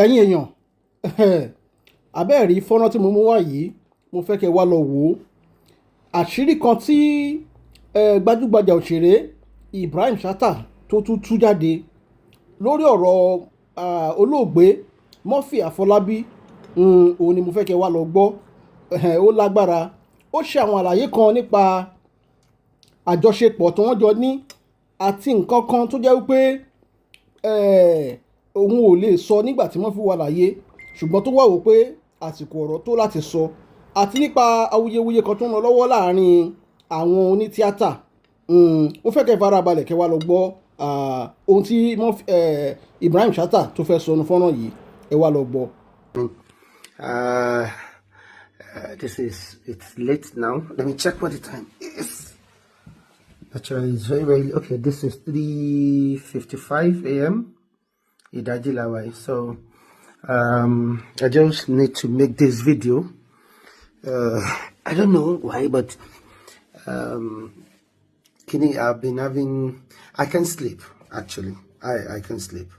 Ẹ̀yin èèyàn, abẹ́ẹ̀rí fọ́nrán tí mo mú wá yìí, mo fẹ́ kẹ́ wá lọ wò ó. Àṣírí kan tí gbajúgbajà òṣèré Ibrahim Chatta tó tún tú jáde lórí ọ̀rọ̀ olóògbé Murphy Àfọlábí, òun ni mo fẹ́ kẹ́ wá lọ gbọ́. Ó lágbára. Ó ṣe àwọn àlàyé kan nípa àjọṣepọ̀ tí wọ́n jọ ní àti nǹkan kan tó jẹ́ wípé òun ò lè sọ nígbà tí Murphy wà láyé, ṣùgbọ́n tó wà wò pé àsìkò ọ̀rọ̀ tó láti sọ, àti nípa awuyewuye kan tó ń lọ lọ́wọ́ láàrin àwọn onítíátà. Mo fẹ́ kẹ́ farabalẹ̀ kẹ́ wá lọ gbọ́ ohun tí Ibrahim Chatta tó fẹ́ sọ ní fọ́nrán yìí. Ẹ wá lọ gbọ́. This is it's late now. Let me check what the time is. Actually, it's very very okay. This is 3:55 a.m. Ìdájí la wà yìí. So I just need to make this video. I don't know why, but Kini, I've been having. I can't sleep, actually. I can't sleep.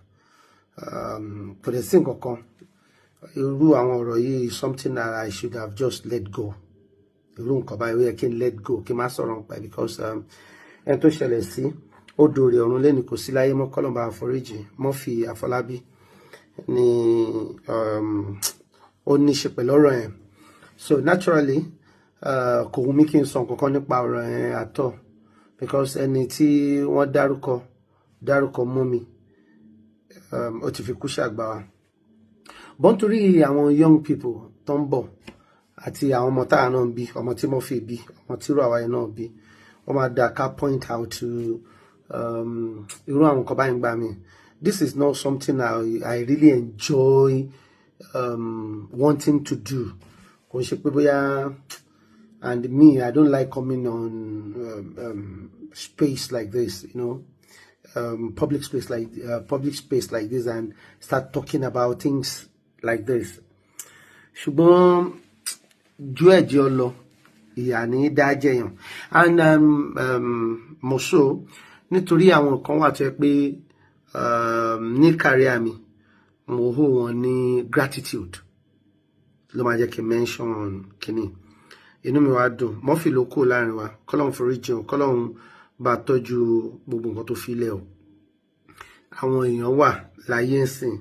Kò dẹ̀ sí nǹkan kan. Irú àwọn ọ̀rọ̀ yìí is something that I should have just let go. Irú nǹkan báyìí, ó yẹ kí n let go, kí n má sọ̀rọ̀ nípa ẹ̀, because ẹni tó ṣẹlẹ̀ sí ó dòrè ọ̀run lẹ́nu, kò sí láyé mọ́. Kọ́lọ́mbà àforíjì Murphy Àfọlábí ni ó ní ṣe pẹ̀lú ọ̀rọ̀ yẹn. So naturally, kò wù mí kí n sọ nǹkan kan nípa ọ̀rọ̀ yẹn at all, because ẹni tí wọ́n dárúkọ mú mi, ó ti fi kú ṣàgbà wa bọ́n, nítorí àwọn young people tó ń bọ̀ àti àwọn ọmọ táwa náà bí, ọmọ tí Murphy bí, ọmọ tí irú àwa yẹn náà bí, wọ́n máa dá ká point out to irú àwọn nǹkan báyìí gbà mí. This is not something I really enjoy wanting to do. Kò ń ṣe pé bóyá, and me, I don't like coming on space like this, public space like this and start talking about things like this. Ṣùgbọ́n ju ẹ̀jẹ̀ ọ lọ, ìyà ní í dá jẹyàn, and mo so nítorí àwọn nǹkan wà tó yẹ pé ní career mi, mo hó wọn ní gratitude ló máa jẹ́ kí n mention kínní. Inú mi wá dùn. Murphy ló kù láàrin wa. Kọ́lọ́hun forí jìn, kọ́lọ́hun bá tọ́jú gbogbo nǹkan tó fi lẹ̀ o. Àwọn èèyàn wà láyé ń sìn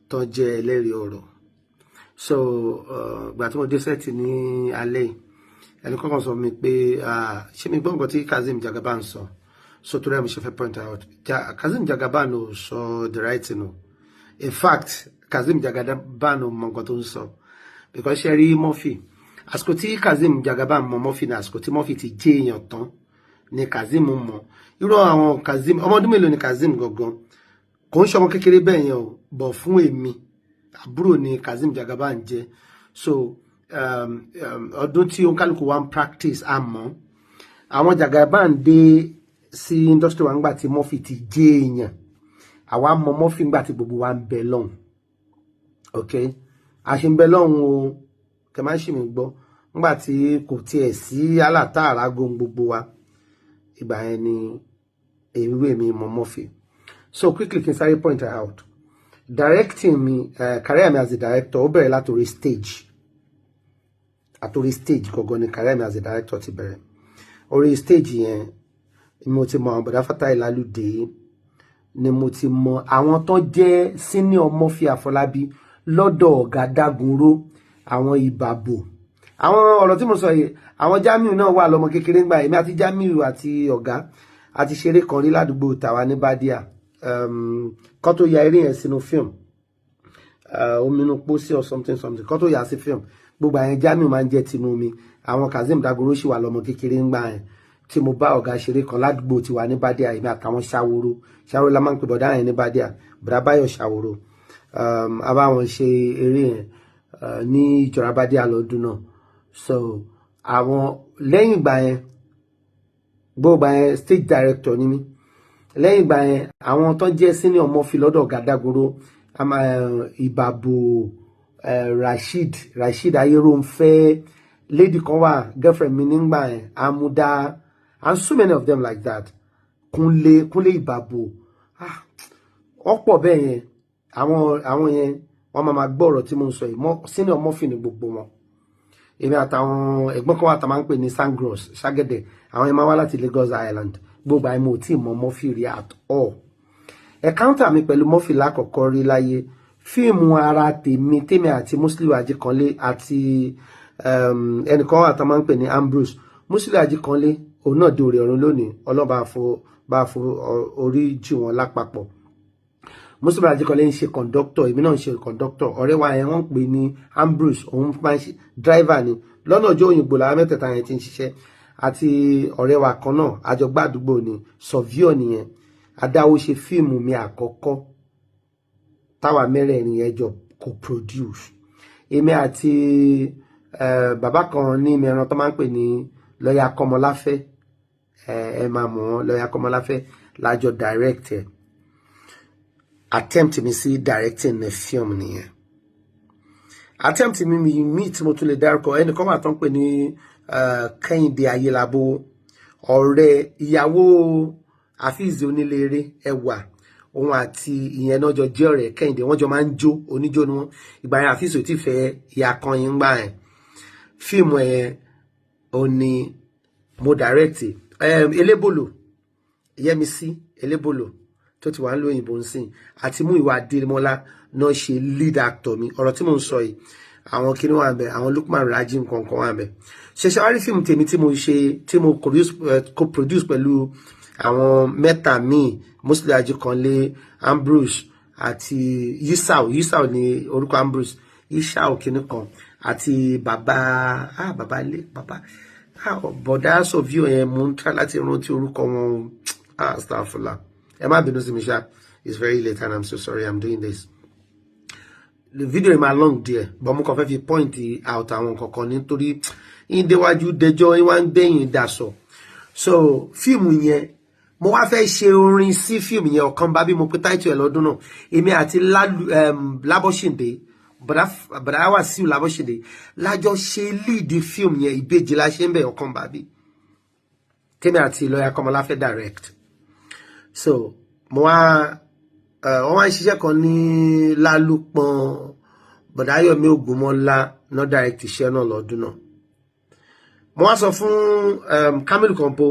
tó jẹ́ ẹlẹ́rìí ọ̀rọ̀. So ìgbà tí mo dé set ní alẹ́ yìí, ẹni kọ́kọ́ sọ mi pé ṣé mi gbọ́ nǹkan tí Kazeem Jagaban sọ. So torí ẹ̀ mo ṣe fẹ́ point out, Kazeem Jagaban ò sọ the right thing o. In fact, Kazeem Jagaban ò mọ nǹkan tó ń sọ, because ṣe rí Murphy, àsìkò tí Kazeem Jagaban mọ Murphy ní àsìkò tí Murphy ti jẹ́ èèyàn tán ni Kazeem mọ irú àwọn Kazeem. Ọmọ ọdún mélòó ni Kazeem gangan? Kò ń ṣọmọ kékeré bẹ́ẹ̀ yẹn o, bọ̀ fún èmi, àbúrò ni Kazeem Jagaban jẹ́. So ọdún tí oníkálukú wa ń practice, àmọ́ àwọn Jagaban dé sí industry wa ńgbà tí Murphy ti jẹ́ èèyàn. Àwa mọ Murphy ńgbà tí gbogbo wa ń bẹ lọ́hùn. Ok, a ṣe ń bẹ lọ́hùn o, kẹ má ṣì mí gbọ́. Ńgbà tí kò tiẹ̀ sí alátàárá gohun gbogbo wa, ìgbà yẹn ni èmi èmi mọ Murphy. So quickly, kí n sáré point out, directing mi, career mi as a director, ó bẹ̀rẹ̀ látòrí stage. Àtòrí stage gangan ni career mi as a director ti bẹ̀rẹ̀. Orí stage yẹn ni mo ti mọ àwọn bọ̀dá Fatai Lálùdé, ni mo ti mọ àwọn tó jẹ́ senior Murphy Àfọlábí lọ́dọ̀ ọ̀gá Dágunró, àwọn Ìbàbò. Àwọn ọ̀rọ̀ tí mo sọ yìí, àwọn Jamiu náà wà lọ́mọ kékeré ńgbà. Èmi àti Jamiu àti ọ̀gá àti ṣeré kan rí ládùúgbò tàwa ní Bádíà kó tó ya eré yẹn sínú fíìmù, Ominú Pósí or something something, kó tó yà sí fíìmù. Gbogbo àyẹn, Jamiu máa ń jẹ́ tinú mi. Àwọn Kazeem Dagoro sì wà lọ́mọ kékeré ńgbà yẹn tí mo bá ọ̀gá ṣeré kan ládùúgbò tiwa ní Bádíà. Èmi àtàwọn Ṣàwòrò, Ṣàwòrò la máa ń pè bọ̀dá yẹn ní Bádíà, bọ̀dá Báyọ̀ Ṣàwòrò. A bá wọn ṣe eré yẹn ní ìjọra Bádíà lọ́dún náà. So àwọn lẹ́yìn ìgbà yẹn, gbogbo yẹn, stage director ni mí. Lẹ́yìn ìgbà yẹn, àwọn tó jẹ́ senior Murphy lọ́dọ̀ ọ̀gá Dágunró, Ìbàbò, Rasheed Ayérónfẹ́, lady kan wà, girlfriend mi nígbà yẹn, Amuda, and so many of them like that. Kúnlé Ìbàbò, ọ̀pọ̀ bẹ́ẹ̀ yẹn. Àwọn yẹn Wọ́n máa máa gbọ́ ọ̀rọ̀ tí mo ń sọ yìí. Mọ́ senior Murphy ní gbogbo wọn. Èmi àtàwọn ẹ̀gbọ́n kan wà tá máa ń pè ní Sangros Ṣàgẹ̀dẹ̀, àwọn yẹn máa wá láti Lagos Island. Gbogbo àìmọ̀ ò tí ì mọ Murphy rí at all. Encounter mi pẹ̀lú Murphy lákọ̀ọ́kọ́ rí láyé, fíìmù ara tèmi tèmi àti Musiliu Ajíkanlé àti ẹnìkan wà tá máa ń pè ní Ambrose. Musiliu Ajíkanlé, òun náà di òrè ọ̀run lónìí, Ọlọ́ba àfo bá fo orí jì wọ́n lápapọ̀. Musiliu Ajíkanlé ń ṣe conductor, èmi náà ń ṣe conductor. Ọ̀rẹ́ wa yẹn, wọ́n ń pè ní Ambrose, òun máa ń ṣe driver ni. Lọ́nà ọjọ́ òyìnbó làwọn mẹ́tẹ̀ẹ̀ta yẹn ti ń ṣiṣẹ́, àti ọ̀rẹ́ wa kan náà, àjọgbá àdúgbò ni, Sọ̀víọ̀ nìyẹn. Adáwó ṣe fíìmù mi àkọ́kọ́ táwa mẹ́rẹ̀ẹ̀rin yẹn jọ co-produce. Èmi àti bàbá kan ní mẹ́ran tó máa ń pè ní lọ́ọ̀yà Kọ́mọláfẹ́, ẹ máa mọ̀ wọ́n, lọ́ọ̀yà Kọ́mọláfẹ́, lájọ direct ẹ̀. Attempt mi sí directing a film nìyẹn. Attempt mi tí mo tún lè dárúkọ, ẹnìkan wà tó ń pè ní Kẹ́hìndé Ayélabó, ọ̀rẹ́ ìyàwó Àfíìsì Oníléré ẹwà. Òun àti ìyẹn náà jọ jẹ́ ọ̀rẹ́. Kẹ́hìndé, wọ́n jọ máa ń jó, oníjó ni wọ́n. Ìgbà yẹn, Àfíìsì ò tí fẹ́ ìyá kan yín gbà yẹn. Fíìmù ẹ̀ ò ní mo direct. Elébòlò, Yẹmisí Elébòlò tó ti wà ń lo òyìnbó ń sìn, àti Múyìwá Adémọ́lá náà ṣe lead actor mi. Ọ̀rọ̀ tí mò ń sọ yìí, àwọn kíní wà bẹ, àwọn Lukman Raji nǹkan kan wà bẹ. Ṣẹ̀ṣẹ̀ wá rí fíìmù tèmi tí mo ṣe, tí mo co-produce pẹ̀lú àwọn mẹ́ta míì, Musiliu Ajíkanlé, Ambrose àti Yisau. Yisau ní orúkọ Ambrose, Yisau kíní kan, àti bàbá, ah, bàbá ilé, bàbá, ah, bọ̀dá sọ̀víò yẹn, mo ń try láti rántí orúkọ wọn. Ah, astaghfirullah, ẹ má bínú sí mi ṣá. It's very late and I'm so sorry I'm doing this. The video yìí máa long díẹ̀, but mo kàn fẹ́ fi point out àwọn kankan nítorí ìdéwájú dẹjọ́ ìwà ń gbẹ̀yìn dasọ. So fíìmù yẹn, mo wá fẹ́ ṣe orin sí fíìmù yẹn, Ọ̀kan Bá Bí mo pé táìtù ẹ̀ lọ́dún náà. Èmi àti Lábọ́ṣìndé, bàdá Wàsíù Lábọ́ṣìndé, lájọ ṣe lead fíìmù yẹn. Ìbejì la ṣe ń bẹ̀, Ọ̀kan Bá Bí, tèmi àti lọ́yà Kọ́mọláfẹ́ direct. So mo wá, wọ́n wá ń ṣiṣẹ́ kan ní Lálùpọ̀n, bọ̀dá Yọ̀mí Ògúnmọ́lá náà direct iṣẹ́ náà lọ́dún náà. Mo wá sọ fún Kamilu Kompo,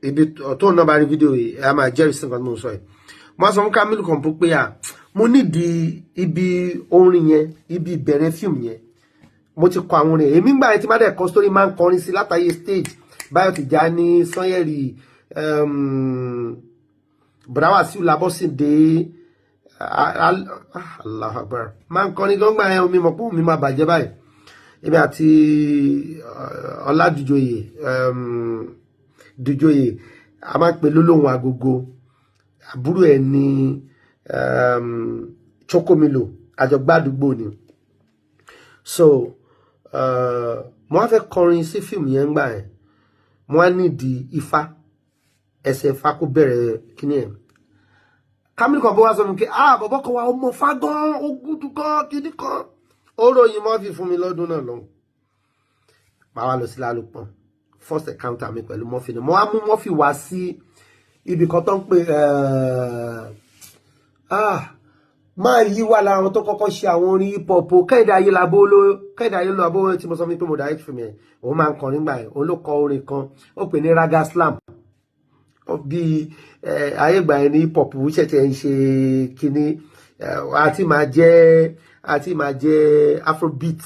ibi tó náà bá rí fídíò yìí, ẹ máa jẹ́rìí sí nǹkan tí mo sọ yìí. Mo wá sọ fún Kamilu Kompo pé à, mo nídìí ibi orin yẹn, ibi ìbẹ̀rẹ̀ fíìmù yẹn. Mo ti kọ àwọn orin èmi gbà yẹn, tí má dẹ̀ kọ story, máa ń kọrin sí látàyè stage. Báyọ̀ Tìjání, Sanyẹ̀rì, bùrọ̀ Wàsíù Lábọ́sìndé, Allahu Akbar, máa ń kọrin gbọ́ngbà yẹn. Omi mọ̀ pé omi máa bàjẹ́ báyìí. Èmi àti Ọládùjọyè Dùjọyè, a máa ń pè lólóhùn agogo, àbúrò ẹ̀ ní Chokomilo, àjọgbádùgbò ni. So mo wá fẹ́ kọrin sí fíìmù yẹn gbà yẹn. Mo wá nídìí ifá, ẹsẹ̀ ifá kó bẹ̀rẹ̀ kíní ẹ̀. Kamilu kan bó wá sọ fún mi pé, ah, bọ̀bọ̀ kan wà, ọmọ fa gan, ó gúdú gan, kíní kan. Ó ròyìn Murphy fún mi lọ́dún náà lọ́hùn. Màá wá lọ sí Lálùpọ̀n. First encounter mi pẹ̀lú Murphy ni mo wá mú Murphy wá sí ibì kan tó ń pè, ah, máa yí wà lára àwọn tó kọ́kọ́ ṣe àwọn orin hip hop o. Kẹ́hìndé Ayélabó ló, Kẹ́hìndé Ayélabó tí mo sọ fún mi pé mo direct fún mi ẹ̀, òun máa ń kọrin gbà ẹ̀. Òun ló kọ orin kan, ó pè ní Raga Slam. Bí ayé ìgbà yẹn ní hip hop ṣẹ̀ṣẹ̀ ń ṣe kinní, àti máa jẹ́ afrobeat,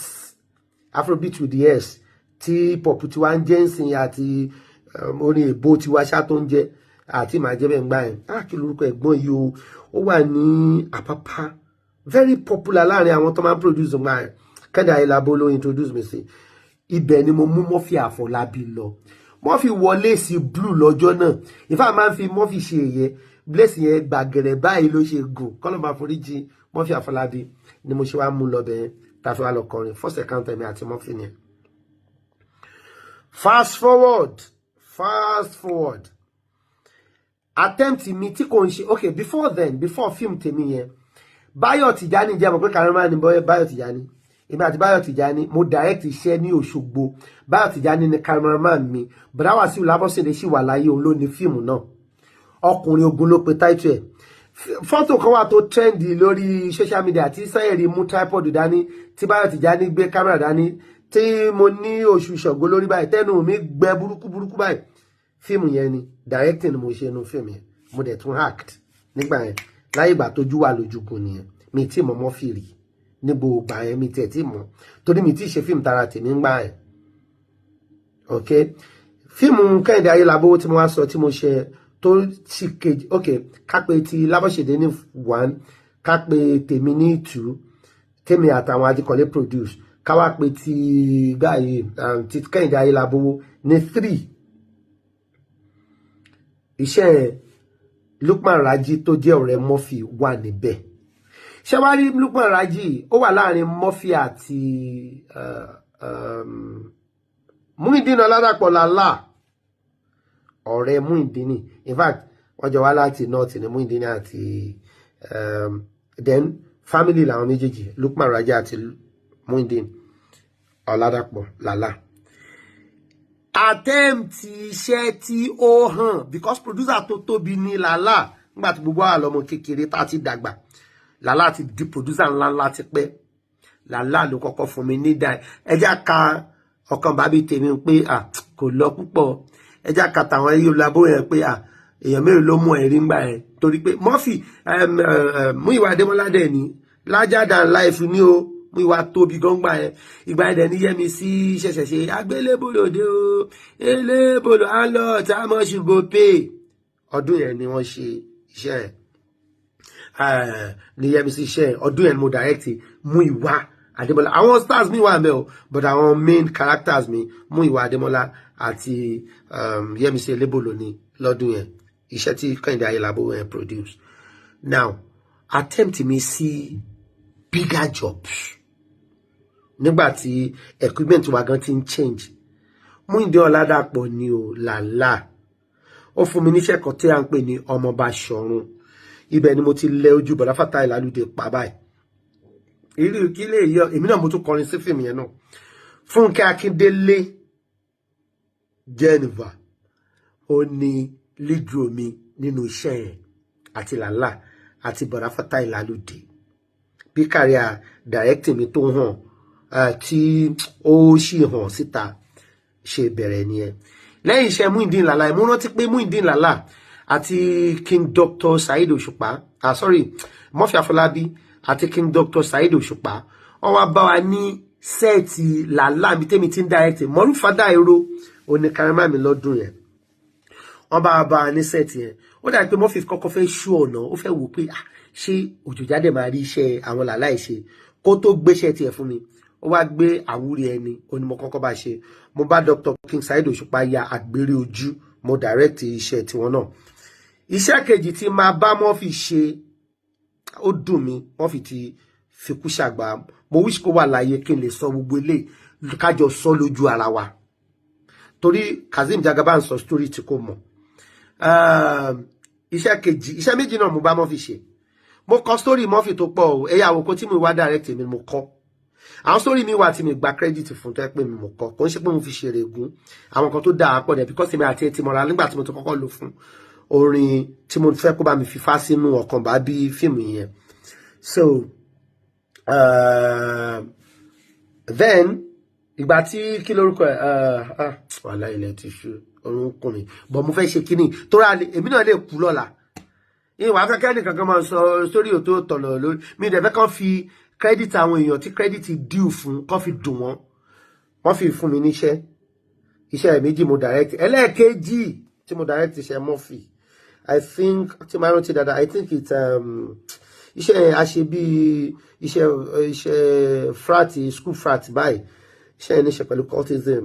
afrobeat with the s, tí hip hop ti wá ń jẹ́ ǹsìn, àti orin èbó tiwa ṣá tó ń jẹ́ àti máa jẹ́ bẹ́ẹ̀ ń gbà yẹn. Ah, kí lorúkọ ẹ̀gbọ́n yìí o? Ó wà ní Àpápá, very popular láàrin àwọn tó máa ń produce ńgbà yẹn. Kẹ́hìndé Ayélabó ló introduce mi sí. Ibẹ̀ ni mo mú Murphy Àfọlábí lọ. Murphy wọ lace blue lọ́jọ́ náà. Ìfá máa ń fi Murphy ṣe ẹ̀yẹ, lace yẹn gbàgẹ̀rẹ̀ báyìí ló ṣe gùn. Kọ́lọ́ máa foríjì Murphy Àfọlábí. Ni mo ṣe wá mú lọ bẹ́ẹ̀, tá a fi wá lọ kọrin. First encounter mi àti Murphy ni. Fast forward, fast forward, attempt mi tí kò ń ṣe, okay, before then, before film tèmi yẹn, Báyọ̀ Tìjání jẹ́ mọ̀ pé cameraman ni Báyọ̀ Tìjání. Èmi àti Báyọ̀ Tìjání, mo direct iṣẹ́ ní Òṣogbo. Báyọ̀ Tìjání ni cameraman mi. Bọ̀dá Wàsíù Lábọ́sẹ̀dé sì wà láyé, òun ló ní fíìmù náà. Ọkùnrin Ogun ló pe title ẹ̀. Fọ́tò kan wà tó trend lórí social media tí Sanyẹ̀rì mú tripod dání, tí Báyọ̀ Tìjání gbé camera dání, tí mo ní oṣù Ṣàngó lórí báyìí, tẹ́nu mi gbẹ burúkú burúkú báyìí. Fíìmù yẹn ni directing ni mo ṣe nu fíìmù yẹn. Mo dẹ̀ tún act nígbà yẹn, láyé ìgbà tójú wà lójúgun nìyẹn. Mi tí mọ̀ mọ́ fìrì ní gbogbo ìgbà yẹn, mi tiẹ̀ tí mọ̀ torí mi tí ṣe fíìmù tara tèmi ń gbà yẹn. Ok, fíìmù Kẹ́hìndé Ayélabówó tí mo wá sọ tí mo ṣe tó sì kejì, ok, kápẹ́ ti Lábọ̀ṣẹ̀dé ní one, kápẹ́ tèmi ní two, tèmi àtàwọn Adékọ̀lé produce, káwá pé ti gbáyé ti Kẹ́hìndé Ayélabówó ní three. Iṣẹ́ Lukman Raji tó jẹ́ ọ̀rẹ́ Murphy wà níbẹ̀. Ṣé wàá rí Lukman Raji, ó wà láàrin Murphy àti Muyideen Ọládàpọ̀ Lálá, ọ̀rẹ́ Muyideen. In fact, wọ́n jọ wá láti north ní Muyideen àti then family làwọn méjèèjì, Lukman Raji àti Muyideen Ọládàpọ̀ Lálá. Attempt iṣẹ́ tí ó hàn, because producer tó tóbi ní Lálá nígbà tí gbogbo àwọn ọmọ kékeré tá ti dàgbà. Lálá ti di producer ńláńlá ti pẹ́. Lálá ló kọ́kọ́ fún mi ní dá ẹjá ka ọkàn bàbí tèmi pé à kò lọ púpọ̀, ẹjá ka tàwọn ẹyẹ olùlàbó yẹn pé à èèyàn mélòó ló mú ẹ̀rí ńgbà yẹn, torí pé Murphy, Múyìwá Adémọ́lá dẹ̀ ní larger than life ní o. Múyìwá tóbi gọ́ngbà yẹn. Ìgbà yẹn dẹ̀ ní Yẹ́mi sí ṣẹ̀ṣẹ̀ ṣe agbélébòlòdé o, elébòlò à ń lọ tá a mọ̀ ṣùgbọ́n pé ọdún yẹn ni wọ́n ṣe iṣẹ́ ẹ̀ ní Yẹ́mi sí iṣẹ́. Ọdún yẹn ni mo direct Múyìwá Adémọ́lá. Àwọn stars mi wà mẹ́ o, but àwọn main characters mi, Múyìwá Adémọ́lá àti Yẹ́misí Elébòlò ní lọ́dún yẹn, iṣẹ́ tí Kẹ́hìndé Ayélabó yẹn produce. Now, attempt mi sí bigger jobs nígbà tí equipment wa gan ti ń change, Múyìndé Ọládàpọ̀ ni o. Làlá ó fún mi níṣẹ́ kan tí a ń pè ní Ọmọọba Ṣọ̀run. Ibẹ̀ ni mo ti lẹ ojú Bọ̀dá Fatai Lálùdé pa báyìí. Irú kí lè yọ èmi náà, mo tún kọrin sí fíìmù yẹn náà. Fúnkẹ́ Akíndélé Jennifer ó ní lead role mi nínú iṣẹ́ yẹn, àti Làlá àti Bọ̀dá Fatai Lálùdé. Bí career directing mi tó hàn tí ó sì hàn síta ṣe bẹ̀rẹ̀ nìyẹn, lẹ́yìn iṣẹ́ Muyideen Làlá. Mo rántí pé Muyideen Làlá àti King Dr. Saheed Òṣùpá, ah sorry, Murphy Afọlábí àti King Dr. Saheed Òṣùpá, wọ́n wá bá wa ní set Làlá mi tẹ́mi tí ń direct Mọ́rúfádà èrò oní karama mi lọ́dún yẹn. Wọ́n bá wa ní set yẹn. Ó dàbí pé Murphy kọ́kọ́ fẹ́ ṣú ọ̀nà, ó fẹ́ wò pé ṣé Òjòjáde máa rí iṣẹ́ àwọn Làlá ẹ̀ ṣe kó tó gbéṣẹ́ tiẹ̀ fún mi. Ó wá gbé àwúrí ẹni onímọ̀ kọ́kọ́ bá ṣe. Mo bá Dr. King Saheed Òṣùpá ya àgbèrè ojú, mo direct iṣẹ́ tiwọn náà. Iṣẹ́ kejì tí máa bá Murphy ṣe, ó dùn mí, Murphy ti fikú ṣàgbà. Mo wish kó wà láyé kí n lè sọ gbogbo eléyìí, kájọ sọ lójú ara wa, torí Kazeem Jagaban sọ story tí kò mọ̀. Iṣẹ́ kejì, iṣẹ́ méjì náà mo bá Murphy ṣe. Mo kọ story Murphy tó pọ̀ o. Ẹ̀yà àwòkọ́ tí mo wá direct mi, mo kọ àwọn story mi wà tí mi gba credit fún, tó yẹ pé mi mo kọ. Kò ń ṣe pé mo fi ṣeré gún àwọn kan tó dáa pọ̀ dẹ̀, because èmi àti ẹ ti mọ̀ra nígbà tí mo ti kọ́kọ́ lò fún orin tí mo fẹ́ kó bá mi fífá sínú ọkàn bá bí fíìmù yẹn. So then ìgbà tí kí lórúkọ ẹ, wàhálà, ilẹ̀ ti ṣú, orun kùn mí, but mo fẹ́ ṣe kíní torí èmi náà lè kú lọ́la. Ìwà afẹ́kẹ́ nìkan kan máa sọ sórí òtó tọ̀nà lórí mi dẹ̀ fẹ́ kàn fi credit àwọn èèyàn tí credit due fún kàn fi dùn wọ́n. Wọ́n fi fún mi níṣẹ́, iṣẹ́ méjì mo direct. Ẹlẹ́ẹ̀kejì tí mo direct iṣẹ́ Murphy, I think tí máa rántí dáadáa, I think it iṣẹ́ a ṣe bí iṣẹ́ frat, school frat báyìí. Iṣẹ́ yẹn ní ṣe pẹ̀lú cultism.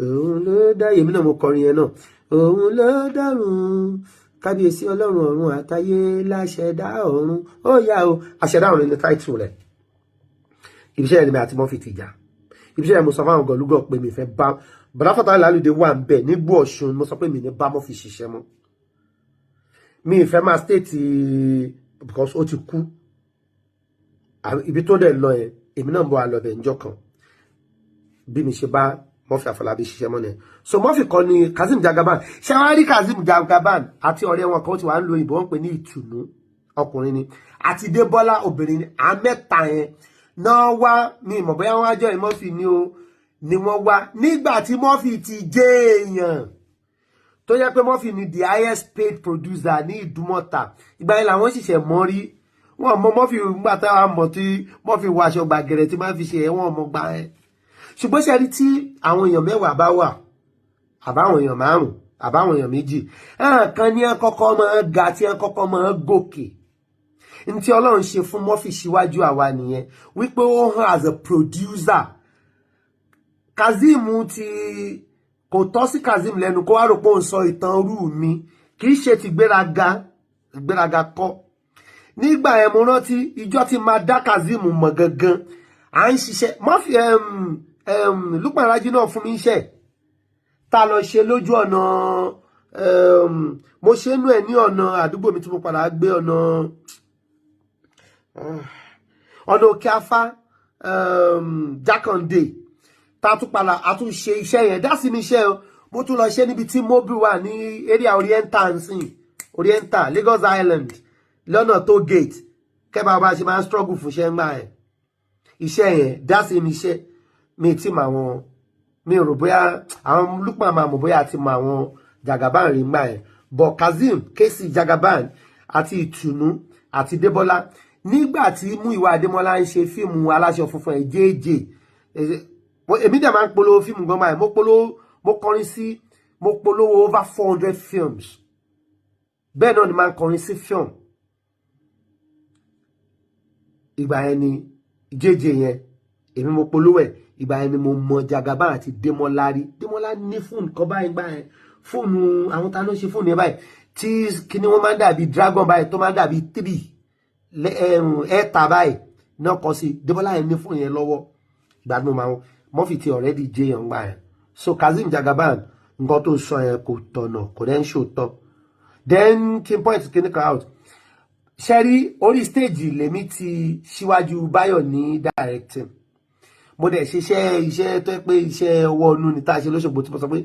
Òun ló dá èmi náà, mo kọrin yẹn náà. Òun ló dárun, kábíyèsí ọlọ́run ọ̀run àtayé, láṣẹ̀dá ọ̀run ó yá o, àṣẹ̀dá ọ̀run ní title rẹ̀. Ibiṣẹ́ yẹn ni mi àti Murphy ti jà. Ibiṣẹ́ yẹn, mo sọ fáwọn gọ̀lúgọ̀ pé mi fẹ́ bá Bọ̀dá Fatai Lálùdé wà ń bẹ̀ nígbó Ọ̀ṣun. Mo sọ pé mi ní bá Murphy ṣiṣẹ́ mọ́, mi ì fẹ́ máa state because ó ti kú. Ibi tó dẹ̀ lọ yẹn, èmi náà ń bọ̀ àlọ́bẹ̀ níjọ́ kan bí mi ṣe bá Murphy Àfọlábí ṣiṣẹ́ mọ́ ni. So Murphy kọ́ ni Kazeem Jagaban. Ṣé wàá rí Kazeem Jagaban àti ọ̀rẹ́ wọn kan tí wàá ń lo ìbọn, wọ́n pè ní Ìtùnú, ọkùnrin ni, àti Débọ́lá, obìnrin ni. Àmẹ́ta yẹn náà wá ní ìmọ̀ bóyá wọ́n á jọ Murphy ni o ni wọ́n wá nígbà tí Murphy ti jẹ́ èèyàn tó yẹ pé Murphy ni the highest paid producer ní Ìdúmọ̀tà. Ìgbà yẹn làwọn ṣiṣẹ́ mọ́ rí wọn mọ Murphy. Nígbà táwọn mọ̀ tí Murphy wọ aṣọ gbàgẹ̀rẹ̀ tí máa ń fi ṣe ẹ̀, wọ́n mọ̀ gbà ẹ̀. Ṣùgbọ́n ṣe rí, tí àwọn èèyàn 10 bá wà, àbáwọn èèyàn 5, àbáwọn èèyàn 2, kan ní ẹ kọ́kọ́ máa ga, tí ẹ kọ́kọ́ máa gòkè. Ntí Ọlọ́run ṣe fún Murphy síwájú àwa nìyẹn, wípé ó hàn as a producer. Kazeem ti kò tọ́ sí Kazeem lẹ́nu kó wá rò pé òun sọ ìtàn rú mi. Kì í ṣe ti gbéraga, ìgbéraga kọ́. Nígbà yẹn, mo rántí ìjọ tí máa dá Kazeem mọ̀ gangan, à ń ṣiṣẹ́ Murphy, Lukman Raji náà fún mi iṣẹ́ tá a lọ ṣe lójú ọ̀nà. Mo ṣe nú ẹ̀ ní ọ̀nà àdúgbò mi tí mo padà gbé, ọ̀nà Òkè Afá, Jákàndé, tá a tún padà a tún ṣe iṣẹ́ yẹn dá sí mi iṣẹ́ o. Mo tún lọ ṣe níbi tí Mobil wà ní area Oriental nsìn, Oriental, Lagos Island, lọ́nà toll gate. Kẹ́bàá bá ṣe máa ń struggle fún iṣẹ́ ńgbà yẹn. Iṣẹ́ yẹn dá sí mi iṣẹ́ mi tí mà wọn, mi rò bóyá àwọn Lukman máa mọ̀ bóyá àti mọ àwọn Jagaban rí ńgbà yẹn, but Kazeem Kesi Jagaban àti Ìtùnú àti Débọ́lá, nígbà tí Múyìwá Adémọ́lá ń ṣe fíìmù Aláṣọ Funfun ẹ̀ jẹ́ẹ́jẹ́, èmi dẹ̀ máa ń polówó fíìmù gan báyìí. Mo polówó, mo kọrin sí, mo polówó over 400 films. Bẹ́ẹ̀ náà ni máa ń kọrin sí film. Ìgbà yẹn ni jẹ́jẹ́ yẹn, èmi mo polówó ẹ̀. Ìgbà yẹn ni mo mọ Jagaban àti Démọ́lá rí. Démọ́lá ní fóònù kan báyìí gbà yẹn, fóònù àwọn ta ló ṣe fóònù yẹn báyìí, tí kíní wọn máa ń dàbí dragon báyìí, tó máa ń dàbí three ẹ̀ẹ́ta báyìí náà kọ sí. Démọ́lá yẹn ní fóònù yẹn lọ́wọ́. Ìgbà tí mo máa Murphy ti already jẹ́ yẹn gbà yẹn. So Kazeem Jagaban, nǹkan tó sọ yẹn kò tọ̀nà, kò dẹ́ ń ṣòótọ́. Then kí n point kíní kan out. Ṣẹ́rí, orí stage lèmi ti síwájú Báyọ̀ ní directing. Mo dẹ̀ ṣiṣẹ́ iṣẹ́ tó yẹ pé iṣẹ́ ọwọ́ inú ni tá a ṣe lóṣogbo, tí mo sọ pé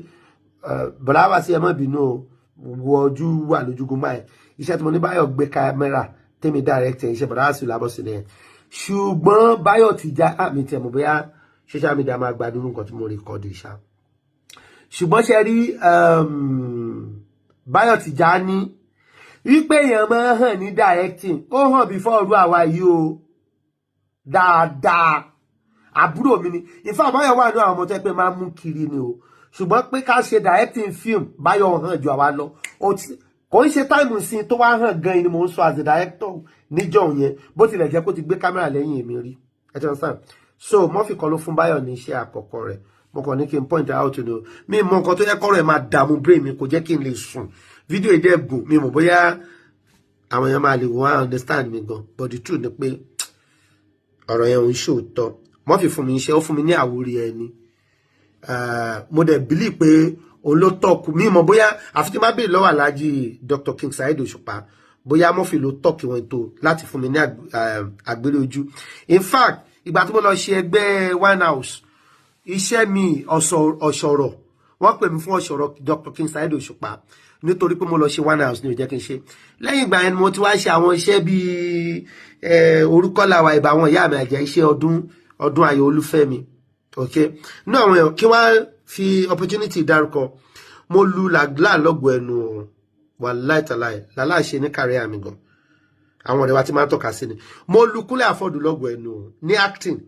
bọ̀dá wá sí, ẹ má bínú o, wo ojú wà lójúgun báyìí. Iṣẹ́ tí mo ní Báyọ̀ gbé kámẹ́rà, tèmi directing, iṣẹ́ bọ̀dá wá sí làbọ̀ sí nìyẹn. Ṣùgbọ́n Báyọ̀ ti já àmì tẹ̀ mọ̀ bóyá social media máa gbádùn nǹkan tí mo record ṣá. Ṣùgbọ́n ṣe rí, Báyọ̀ ti já ní wípé èèyàn máa ń hàn ní directing, ó hàn before ọdún àwa yìí o dáadáa. Àbúrò mi ni. Ìfẹ́ Báyọ̀ wà ní àwọn ọmọ tó yẹ pé máa ń mú kiri ni o. Ṣùgbọ́n pé ká ṣe directing film, Báyọ̀ hàn ju àwa lọ. Kò ń ṣe time sí tó wá hàn gan ni mò ń sọ as a director níjọ́ yẹn, bó tilẹ̀ jẹ́ kó ti gbé kámẹ́rà lẹ́yìn èmi rí. Ẹ ti understand? So Murphy kan ló fún Báyọ̀ ní iṣẹ́ àkọ́kọ́ rẹ̀. Mo kàn ní kí n point out ni o. Mi mọ nǹkan tó yẹ kọ́rọ̀ ẹ̀ máa dààmú brain mi, kò jẹ́ kí n lè sùn. Fídíò ìdẹ́ gùn, mi mọ̀ bóyá àwọn èèyàn máa lè wọ́n understand mi gan, but the truth ni pé ọ̀rọ̀ yẹn ò ń ṣòótọ́. Murphy fún mi iṣẹ́, ó fún mi ní àwòrí ẹni. Mo dẹ̀ believe pé òun ló tọ́kù mi. Mọ̀ bóyá àfi tí má béèrè lọ́wọ́ Alhaji Dr. King Saheed Òṣùpá bóyá Murphy ló tọ́kì wọn tó láti fún mi ní àgbèrè ojú. In fact, ìgbà tí mo lọ ṣe ẹgbẹ́ One House, iṣẹ́ mi ọ̀ṣọ̀rọ̀, wọ́n pè mí fún ọ̀ṣọ̀rọ̀ Dr. King Saheed Òṣùpá. Nítorí pé mo lọ ṣe One House ní ò jẹ́ kí n ṣe. Lẹ́yìn ìgbà yẹn ni mo ti wá ṣe àwọn iṣẹ́ bíi orúkọ làwà, ìbá àwọn ìyá mi àjẹ́, iṣẹ́ ọdún, ọdún ayọ̀ olúfẹ́mi. Ok, inú àwọn èèyàn kí wọ́n fi opportunity dárúkọ, mo lu làgbà lọ́gọ̀ọ́ ẹnu wà láìtàláì làláì ṣe ní kárí àmì gan. Àwọn ọ̀rẹ́ wa ti máa ń tọ́ka sí ni mo lu Kúnlé Afọ́dù lọ́gọ̀ọ́ ẹnu ní acting.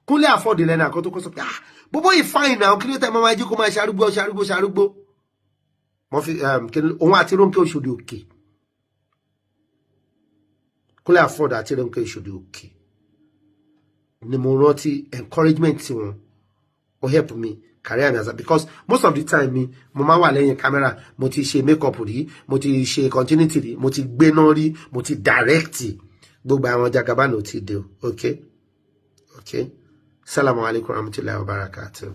Kúnlé Afọ́dù lẹ́nu àkọ́ tó kọ́ sọ pé, "Ah, bóbó yìí fine náà, kí ló tẹ́ máa jí kó máa ṣarúgbó ṣarúgbó ṣarúgbó?" Mo fi òun àti Rónkẹ́ Òṣòdì Òkè, Kúnlé Afọ́dù àti Rónkẹ́ Òṣòdì Òkè ni mo rántí encouragement tí wọn ó help me career mi as a, because most of the time mi mo máa wà lẹ́yìn camera. Mo ti ṣe make up rí, mo ti ṣe continuity rí, mo ti gbéná rí, mo ti direct. Gbogbo àwọn Jagaban ò ti dé o. Okay, salamu alaykum warahmatullahi wabarakatuh.